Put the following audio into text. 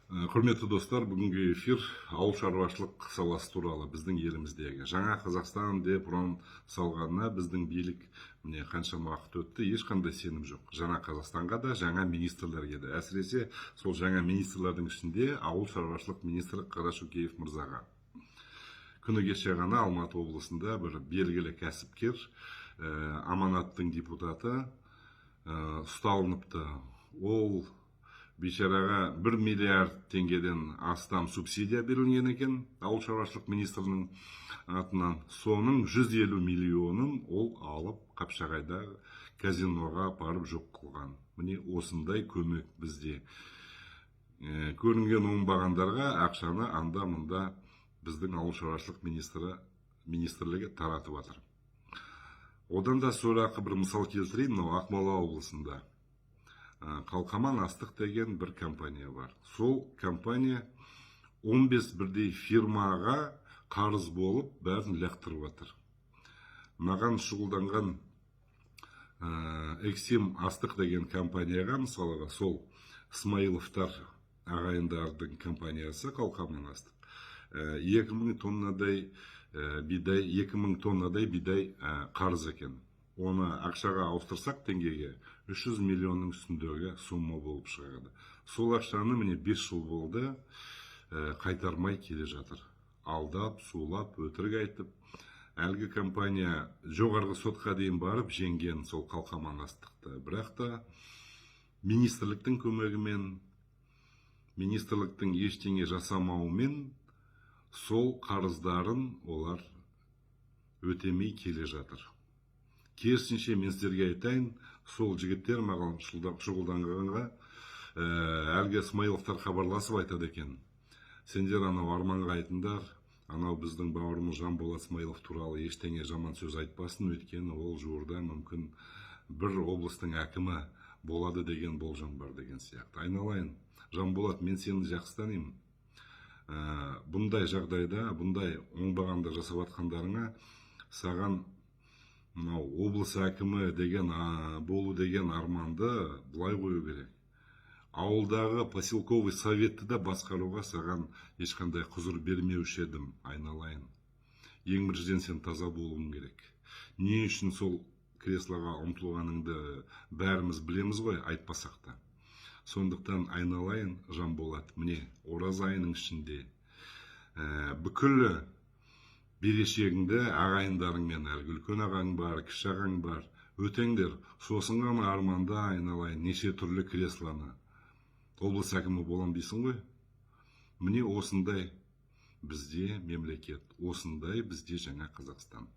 Құрметті достар, бүгінгі эфир ауыл шаруашылық саласы туралы. Біздің еліміздегі Жаңа Қазақстан деп ұран салғанына біздің билік, міне, қаншама уақыт өтті, ешқандай сенім жоқ Жаңа Қазақстанға да, жаңа министрлерге де, әсіресе сол жаңа министрлердің ішінде ауыл шаруашылық министрі Қарашөкеев мырзаға. Күні кеше ғана Алматы облысында бір белгілі кәсіпкер, Аманаттың депутаты ұсталыныпты. Ол бейшараға 1 миллиард теңгеден астам субсидия берілген екен ауыл шаруашылық министрінің атынан. Соның 150 миллионын ол алып, Қапшағайда казиноға апарып жоқ қылған. Міне, осындай көмек бізде. Көрінген оңбағандарға ақшаны анда мында біздің ауыл шаруашылық министрлігі таратып жатыр. Одан да сорақы бір мысал келтірейін. Мынау Ақмола облысында Қалқаман астық деген бір компания бар. Сол компания 15 бірдей фирмаға қарыз болып, бәрін лақтырып жатыр. Маған шұғылданған Эксим астық деген компанияға, мысалға, сол Смаиловтар ағайындардың компаниясы Қалқаман астық 2000 тоннадай бидай, 2000 тоннадай бидай қарыз екен. Оны ақшаға ауыстырсақ, теңгеге, 300 миллионның үстіндегі сумма болып шығады. Сол ақшаны, міне, 5 жыл болды, қайтармай келе жатыр, алдап сулап, өтірік айтып. Әлгі компания Жоғарғы сотқа дейін барып жеңген сол Қалқаман астықты. Бірақ та министрліктің көмегімен, министрліктің ештеңе жасамауымен сол қарыздарын олар өтемей келе жатыр. Керісінше, мен сіздерге айтайын, сол жігіттер маған шұғылданғанға әлгі Смаиловтар хабарласып айтады екен: «Сендер анау Арманға айтыңдар, анау біздің бауырымыз Жанболат Смаилов туралы ештеңе жаман сөз айтпасын, өйткені ол жуырда мүмкін бір облыстың әкімі болады деген болжам бар», — деген сияқты. Айналайын Жанболат, мен сені жақсы танимын. Бұндай жағдайда бұндай оңбағанды жасап жатқандарыңа, саған мынау облыс әкімі деген болу деген арманды былай қою керек, ауылдағы поселковый советті да басқаруға саған ешқандай құзыр бермеуші едім. Айналайын, ең біріншіден, сен таза болуың керек. Не үшін сол креслоға ұмтылғаныңды бәріміз білеміз ғой, айтпасақ та. Сондықтан, айналайын Жанболат, міне, ораза айының ішінде бүкіл берешегіңді ағайындарыңмен, әлгі үлкен ағаң бар, кіші ағаң бар, өтеңдер. Сосын ғана арманда, айналайын, неше түрлі креслоны. Облыс әкімі болам дейсің ғой. Міне, осындай бізде мемлекет, осындай бізде Жаңа Қазақстан.